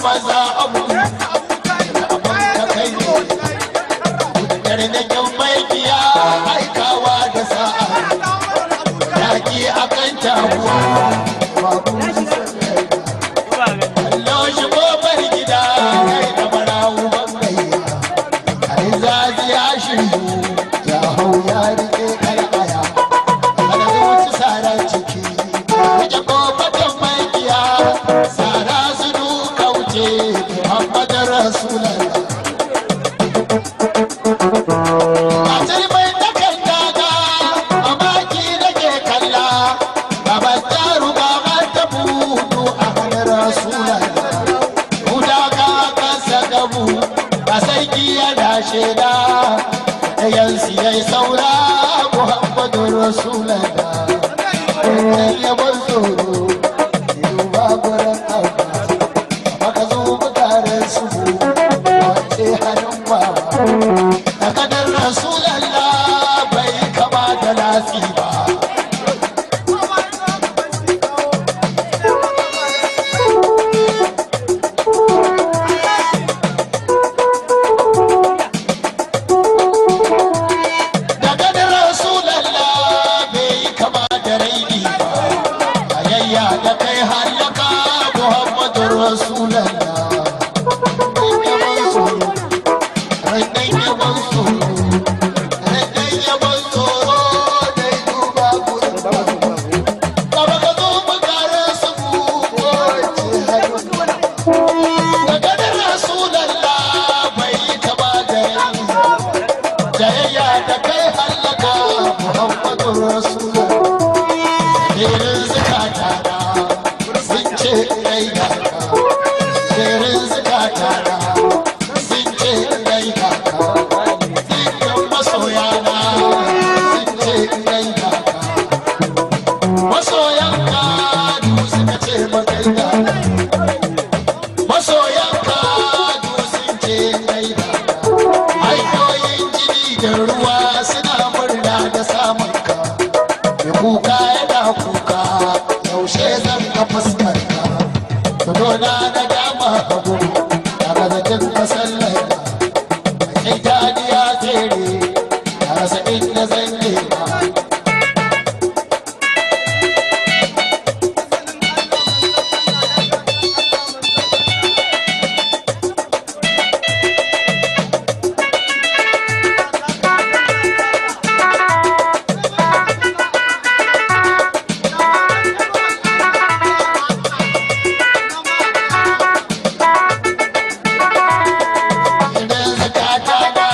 Maza abu abin ka kai ne garnakin maikiya aikawa da sa'a yaki akan taguwa babu. Allo shi kofar gida kai da barawu bangayya Alizazi ya shiryu ya hau ya rike karaya kada zuci saran ciki rike kofatan maikiya sara su duka wuce Muhammadu Rasulallah. Matar mai takan daga mamaki nake kalla baban taru baban ta budu a hannun Rasulallah. Guda ka kansa gabu ba sarki yana shaida ɗayansu ya yi saura Muhammadu Rasulallah. Wannan yabon tsoro duba gurin Abba maka zo mutaren su wace hannun baba. Takadar Rasulallah bai kama da latsi ba. Takadar Rasulallah bai kama da raini ba. Ayayya da kai hallaka Muhammadu Rasulallah. Yabon tsoro, rannan yabon tsoro, rannan yabon tsoro, dai duba gurin baba. Baba ka zo mu kare su mu wace hannu. Maganar Rasulallah bai yi kama da raini ba. Jayayya da kai hallaka Muhammadu Rasulallah. Jerin zukata na sun ce kai gaka. Jerin zukata na sun ce kai gaka. Dukkan masoyana sun ce kai gaka. Masoyan ka du suka ce makai gaka. Masoyan ka du sun ce kai gaka. Hanyoyin jini da ruwa suna murna da samun ka. Mai kuka yana kuka yaushe zan ga fuskar ka. Tudona na dama hagu a gazatin masallar ka. Sai ta ya tsere na rasa inda zan nema. Idan zakata na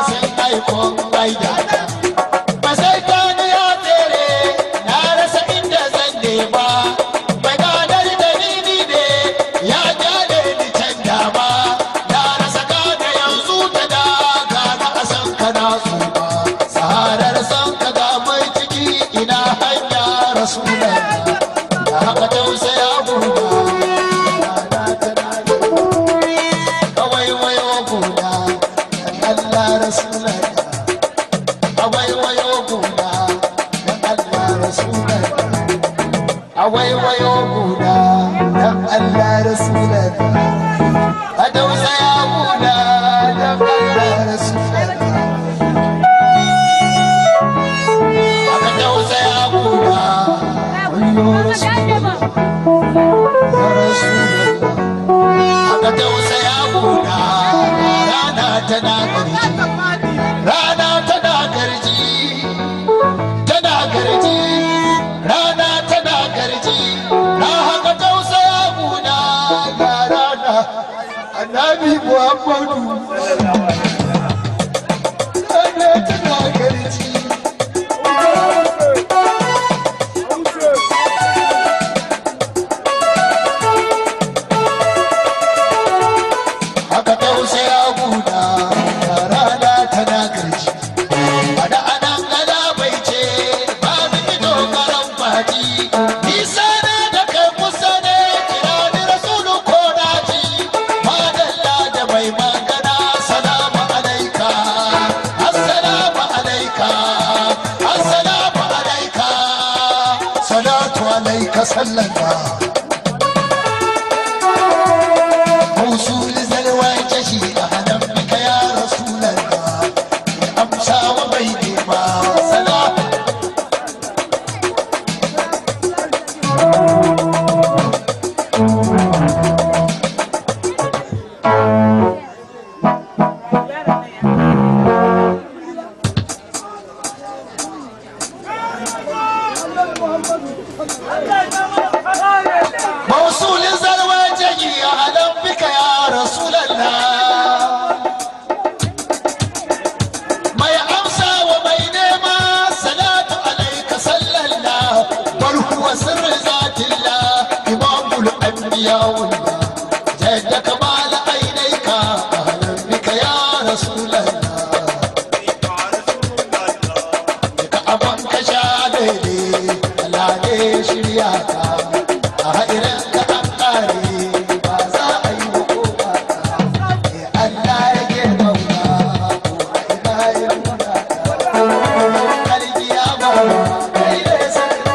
sun aikon gaida ka. Masai ya tsere na rasa inda zan nema. Mai ganar da ni ni ne ya gyale ni can dama. Na rasa gane yanzu ta da gane a san ka na tsuma. Saharar san ka ga mai ciki ina hanya Rasulallah. Da haka tausaya gona. Rana tana da awaiwayo gona dan Allah Rasulallah. Awaiwayo gona dan Allah Rasulallah. Awaiwayo gona dan Allah Rasulallah. A tausaya gona dan Allah Rasulallah. Aka tausaya gona wayo Rasulallah, ya Rasulallah. Aka tausaya gona rana tana garji, rana tana garji, tana garji, rana tana garji. Na haka tausaya gona ga rana Annabi Muhammadu rana tana garji. Haka tausaya guda rana tana garji. Ada anan gada bai ce ba miki dogaran fati. Nisa na da kai kusa ne kira ni Rasulu ko daji. Madalla da mai magana. يا جد كمال عينيك أهلا بك يا رسول الله. Ka aman ka sha daidai, Allah ne shirya ka, a ha'irin ka an ƙare, ba za a yi wa kowa ka. Allah yake kauna, ko a ina ya nuna ka. Alkiyama kai ne sarki.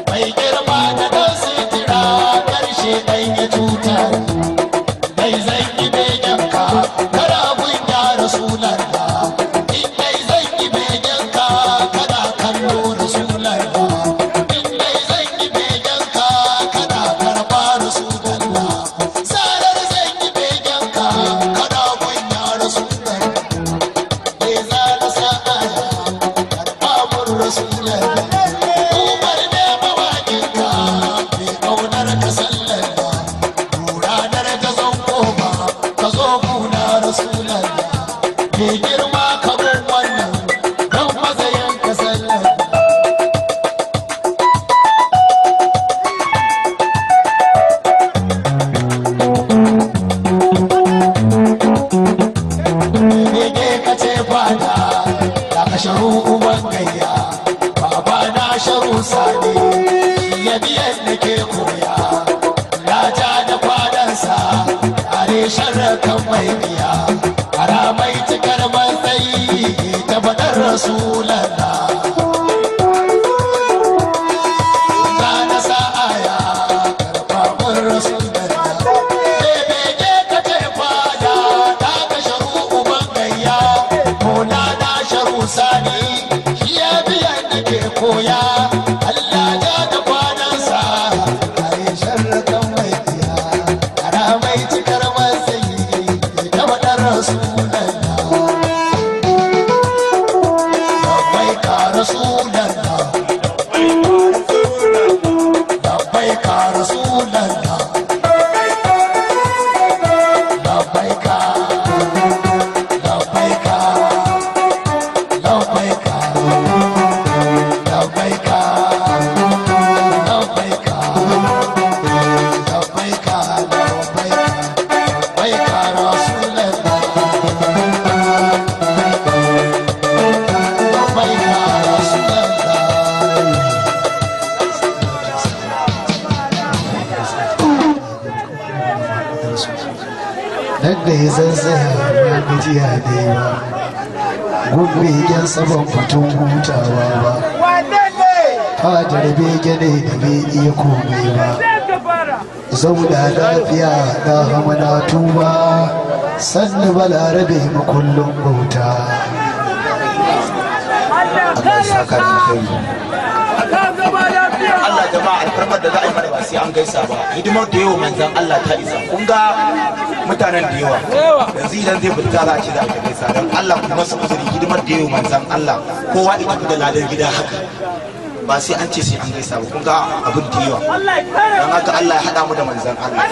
Mai girma da dan sitira karshe dan ya cuta. Dai zan yi begenka kana gun ya rasulallah. In dai zan yi begenka kana kallo rasulallah. In dai zan yi begenka kana karba rasulallah. Zarar zan yi begenka kana gun ya rasulallah. Dai za na sa aya karba mun rasulallah. Umar ne mawaƙinka mai ƙaunar ka sallallah. Ranar da zan koma ka zo guna rasulallah. Mai girma ka gun wannan don matsayin ka sallallah. Bege ka ce fada da ka sharu uban gayya, baba na sharu sani ya biyan da ke koya, na ja da kwadansa are sharrakan mai biya, ara mai cikar matsayi ta faɗar rasulallah. Za na sa aya karɓaɓɓun rasulallah. Bege ka ce fada ta ka sharu uban gayya, Mola na sharu sani shi ya biyan da ke koya, Allah ja da kwanansa are sharrakan mai biya, ara mai cikar matsayi ta faɗar rasulallah. Labbaika rasulallah, labbaika rasulallah, labbaika, labbaika, labbaika, labbaika, labbaika, labbaika, labbaika, labbaika rasulallah. Labbaika rasulallah. Nan da ya zanzaya ba gajiya ne ba, gun begen saman batun hutawa ba, fadar bege ne da bai iya komai ba. Zauna lafiya na hama na tuba, sannu balarabe makullin bauta. Allah ya saka da alkhairi. Allah. Jama'a, alfarmar da za a yi mana, ba sai an gaisa ba. Hidimar da yawa manzan Allah ta isa. Kun ga mutanen da yawa, yanzu idan zai fita za a ce za a gaisa. Don Allah ku masa uzuri. Hidimar da yawa manzan Allah, kowa ita tafi da ladan gida haka, ba sai an ce sai an gaisa ba. Kun ga abin da yawa. Don haka Allah ya haɗa mu da manzan Allah.